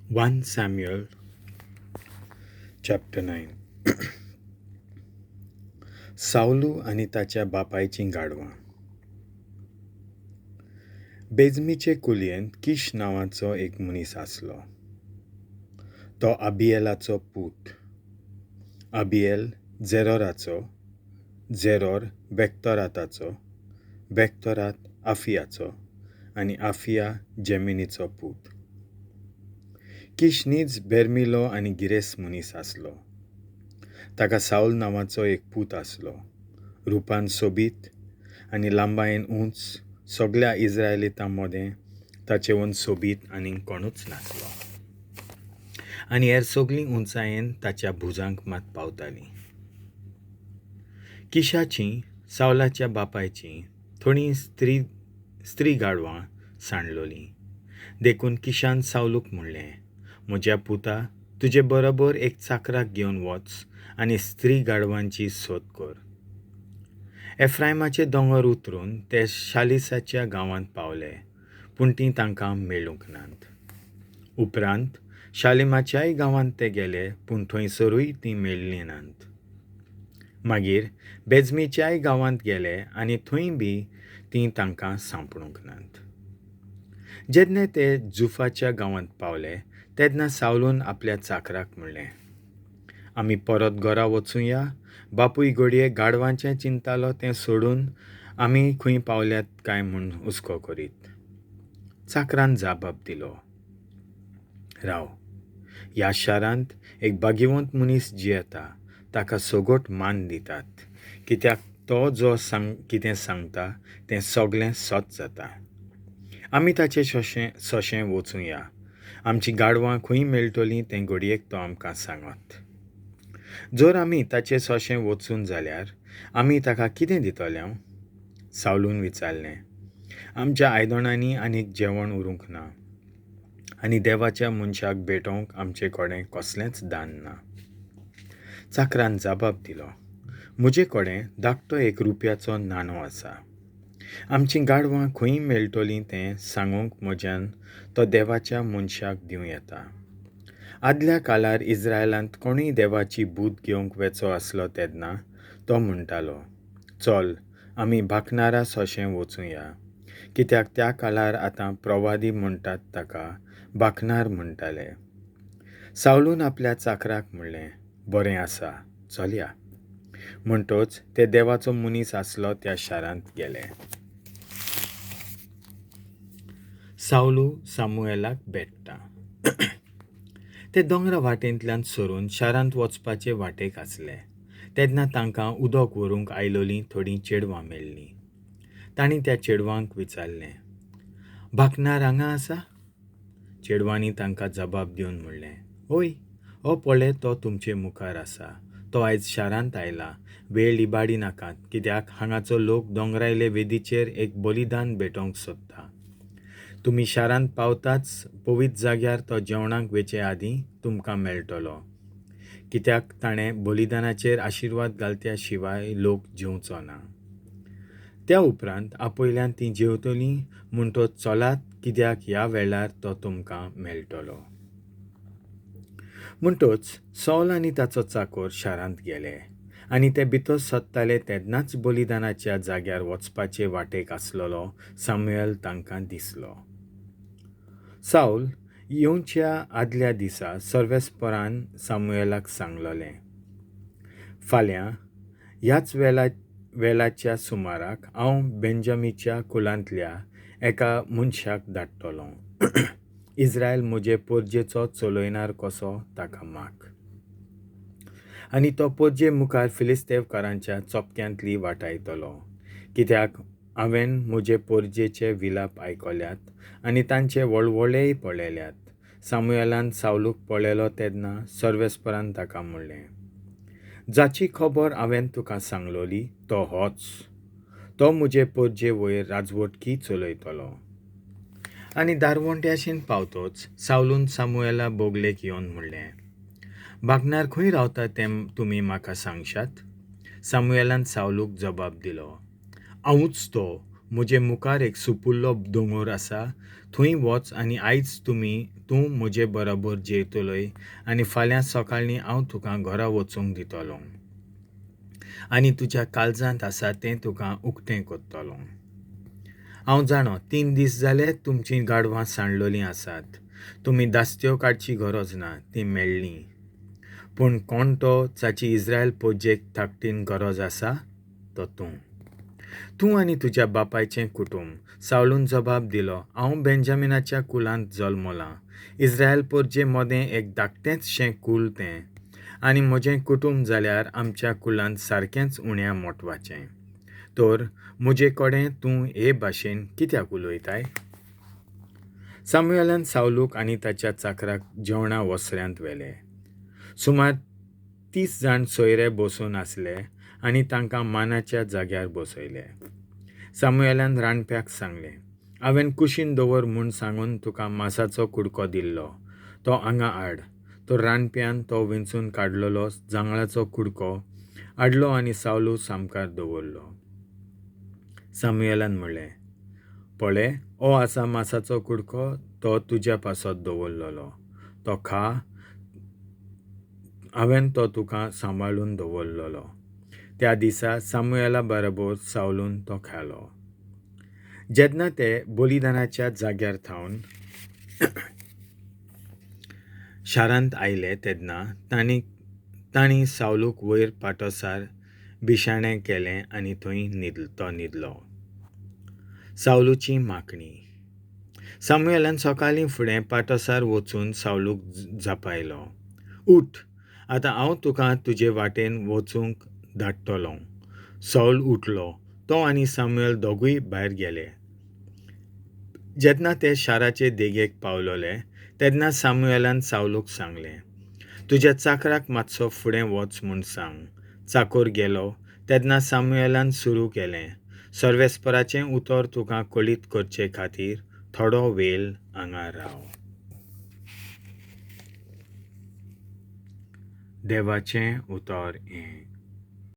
1 Samuel chapter 9. सावलू आनी ताच्या बापायचीं गाडवां. बेजमीचे कुलयेंत किश नांवाचो एक मनीस आसलो. तो अबिएलाचो पूत, अबिएल झेरोराचो, झेरोर बेक्तोराताचो, बेक्तोरात आफियाचो आनी आफिया जेमिनीचो पूत. किश नीज बेरमिलो आनी गिरेस्त मनीस आसलो. ताका सावल नांवाचो एक पूत आसलो. रुपान सोबीत आनी लांबायेन उंच, सगल्या इस्रायलितां मदें ताचेवन सोबीत आनीक कोणूच नासलो. आनी हेर सगलीं उंचायेन ताच्या भुजांक मात पावतालीं. किशाचीं, सावलाच्या बापायचीं थोडीं स्त्री गाडवां सांडलोलीं. देखून किशान सावलूक म्हणलें, म्हज्या पुता, तुजे बरोबर एक चाकराक घेवन वच आनी स्त्री गाडवांची सोद कर. एफ्रायमाचे दोंगर उतरून ते शालिसाच्या गांवांत पावले, पूण तीं तांकां मेळूंक नात. उपरांत शालिमाच्याय गांवांत ते गेले, पूण थंयसरूय तीं मेळ्ळीं नात. मागीर बेजमीच्याय गांवांत गेले आनी थंय बी तीं तांकां सांपडूंक नात. जेन्ना ते जुफाच्या गांवांत पावले तेन्ना सावलून आपल्या चाकराक म्हणलें, आमी परत घरा वचुया. बापूय घडये गाडवांचें चिंततालो तें सोडून आमी खंय पावल्यात काय म्हूण हुस्को करीत. चाकरान जाबाब दिलो, राव, ह्या शारांत एक भाग्यवंत मनीस जियेता, ताका सगट मान दितात, कित्याक तो जो कितें सांगता तें सगलें सत जाता. आमी ताचे सोशें वचुया. आमचीं गाडवां खंय मेळटलीं तें घडयेक तो आमकां सांगत. जर आमी ताचे सोशें वचून जाल्यार आमी ताका कितें दितले? सावलून विचारलें, आमच्या आयदनांनी आनीक जेवण उरूंक ना आनी देवाच्या मनशाक भेटोवंक आमचे कडेन कसलेंच दान ना. चाकरान जबाब दिलो, म्हजे कडेन धाकटो एक रुपयाचो नाणो आसा. आमचीं गाडवां खंय मेळटलीं तें सांगूंक म्हज्यान तो देवाच्या मनशाक दिवं येता. आदल्या काळार इस्रायलांत कोणूय देवाची बूद घेवंक वेचो आसलो तेन्ना तो म्हणटालो, चल आमी भाकणारा सोशें वचुया, कित्याक त्या काळार आतां प्रवादी म्हणटात ताका भाकणार म्हणटाले. सावलून आपल्या चाकराक म्हणलें, बरें आसा, चलया. म्हणटच ते देवाचो मनीस आसलो त्या शारांत गेले. सावलू सामुएलाक भेट्टा. ते दोंगरा वाटेंतल्यान सरून शारांत वचपाचे वाटेक आसले तेन्ना तांकां उदक व्हरूंक आयलोलीं थोडीं चेडवां मेळ्ळीं. तांणी त्या चेडवांक विचारलें, भाकणार हांगा आसा? चेडवांनी तांकां जबाब दिवन म्हणलें, हय, हो पळय तो तुमचे मुखार आसा. तो आयज शारांत आयला. वेळ इबाडी नाकात, कित्याक हांगाचो लोक दोंगरायले वेदीचेर एक बलिदान भेटोवंक सोदता. तुमी शारांत पावताच पवित्र जाग्यार तो जेवणाक वेचे आदीं तुमकां मेळटलो, कित्याक ताणें बलिदानाचेर आशिर्वाद घालत्या शिवाय लोक जेवचो ना. त्या उपरांत आपयल्यान तीं जेवतलीं. म्हणटच चलात, कित्याक ह्या वेळार तो तुमकां मेळटलो. म्हणटच सौल आनी ताचो चाकोर शारांत गेले आनी ते भितर सरताले तेन्नाच बलिदानाच्या जाग्यार वचपाचे वाटेक आसलेलो सामुएल तांकां दिसलो. सावल येवच्या आदल्या दिसा सर्वेस्परान सामुएलाक सांगलोलें, फाल्यां ह्याच वेळाच्या सुमाराक हांव बेंजामीच्या कुलांतल्या एका मनशाक धाडटलों. इस्रायल म्हजे पोरजेचो चलयणार कसो ताका माग, आनी तो पोरजे मुखार फिलिस्तेवकारांच्या चोपक्यांतली वाटायतलो, कित्याक हांवें म्हजे पोरजेचे विलाप आयकल्यात आनी तांचे वळवळेय पळयल्यात. सामुएलान सावलूक पळयलो तेन्ना सर्वेस्परान ताका म्हणलें, जाची खबर हांवें तुका सांगलोली तो होच. तो म्हजे पोरजे वयर राजवटकी चलयतलो. आनी दारवंट्याशीन पावतोच सावलून सामुएला बोगलेक येवन म्हणलें, भागणार खंय रावता तें तुमी म्हाका सांगशात? सामुएलान सावलूक जबाब दिलो, हांवूच तो म्हजे मुखार एक सुपुल्लो दोंगोर आसा, थंय वच आनी आयज तुमी तूं म्हजे बरोबर जेवतलोय आनी फाल्यां सकाळीं हांव तुका घरा वचूंक दितलो आनी तुज्या काळजांत आसा तें तुका उक्तें करतलो. हांव जाणो 3 दीस जाले तुमचीं गाडवां सांडलोलीं आसात, तुमी दास्त्यो काडची गरज ना, तीं मेळ्ळीं. पूण कोण तो जाची इस्रायल पोजेक ताकतीन गरज आसा तो तूं, तूं आनी तुज्या बापायचें कुटुंब. सावलून जबाब दिलो, हांव बेंजामिनाच्या कुलांत जल्मलां, इस्रायल पोरजे मदें एक धाकटेंच शें कूल तें, आनी म्हजें कुटुंब जाल्यार आमच्या कुलांत सारकेंच उण्या मोटवाचें. तर म्हजे कडेन तूं हे भाशेन कित्याक उलयताय? सामुएलान सावलूक आनी ताच्या चाकराक जेवणा वसऱ्यांत व्हेले. सुमार 30 जाण सोयरे बसून आसले आनी तांकां मानाच्या जाग्यार बसयले. सामुएलान रांदप्याक सांगलें, हांवें कुशीन दवर म्हूण सांगून तुका मासाचो कुडको दिल्लो, तो हांगा हाड. तर रांदप्यान तो वेंचून काडलेलो जांगळाचो कुडको हाडलो आनी सावलू सामकार दवरलो. सामुएलान म्हणलें, पळय, हो आसा मासाचो कुडको, तो तुज्या पासत दवरलेलो, तो खा, हांवें तो तुका सांबाळून दवरलेलो. त्या दिसा सामुएला बरोबर सावलून तो खालो. जेन्ना ते बलिदानाच्या जाग्यार थावन शारांत आयले तेन्ना तांणी सावलूक वयर पाटोसार बिशाणें केलें आनी थंय तो न्हिदलो. सावलूची मागणी. सामुएलान सकाळीं फुडें पाटोसार वचून सावलूक जापायलो, उठ, आतां हांव तुका तुजे वाटेन वचूंक धाडटलो. सावल उठलो, तो आनी सामुएल दोगूय भायर गेले. जेन्ना ते शाराचे देगेक पावलोले तेन्ना सामुएलान सावलूक सांगलें, तुज्या चाकराक मातसो फुडें वच म्हूण सांग. चाकोर गेलो तेन्ना सामुएलान सुरू केलें, सर्वेस्पराचें उतर तुका कळीत करचे खातीर थोडो वेळ हांगा राव. देवाचें उतर हें.